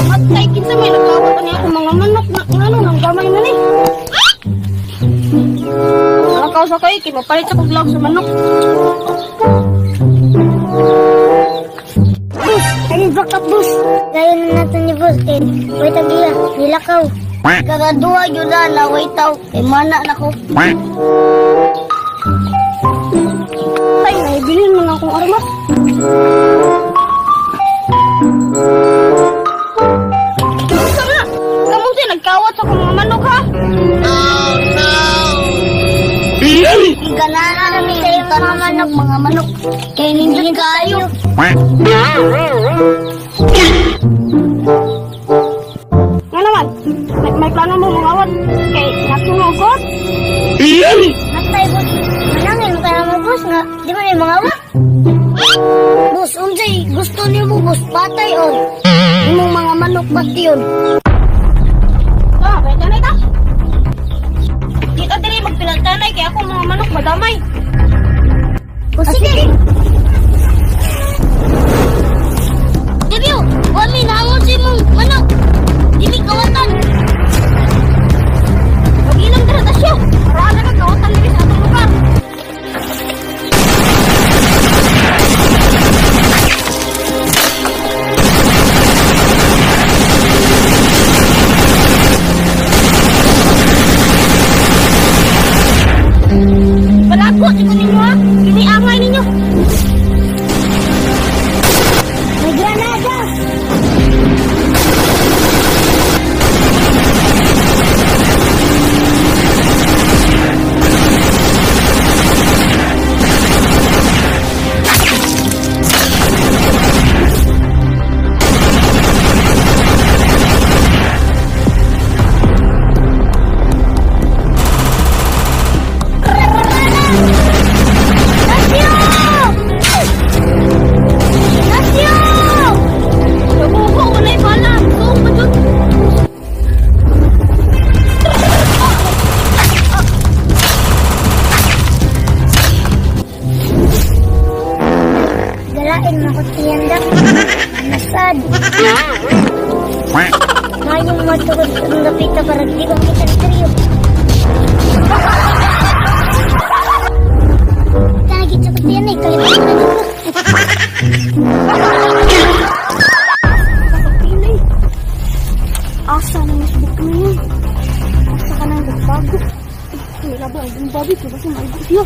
Matay kinsa may nagkawat ani ako mga manok na ngano nang gamay man eh. Nakaw sa kay kay mapalit sa kog sa manok. Bus, ani backup bus. Layo na natin ni bus kay way tagiya, nilakaw. Kagaduha gyud na way taw kay mana nako. Tay, naibilin man akong armas. Unsa na? Kamo si nagkawat sa akong mga manok ha? Oh no. Ganahan kami sa iyong mga manok, mga manok. Kay nindot kaayo. Nga naman, may plano mo mangawat kay nasunod. Matay bus. Manangin mo kaya mo bus nga di man ay mangawat. Bus, unsay gusto nimo bus patay on. Imong mga manok bation. Ah, bay tanay ta. Kita diri magpinagtanay kay ako mga manok madamay. O sige. Dibyo, wa mi naangon sa imong manok. Dili kawatan. Magilang dira ta siya. Para na ka kawatan diri sa atong lugar. Palako ko ninyo ha. Kini angay ninyo. May granada. Galain mo ko tiyanda. Nasad. Mayong matugod ang lapita para di ko kita trio. Tanagit sa kutiyan eh. Kalimutan na dito. Pinay. Asa na masbuk na yun. Asa ka nang nagbago. Ay, wala ba ang babi? Kaya basta maigo siya.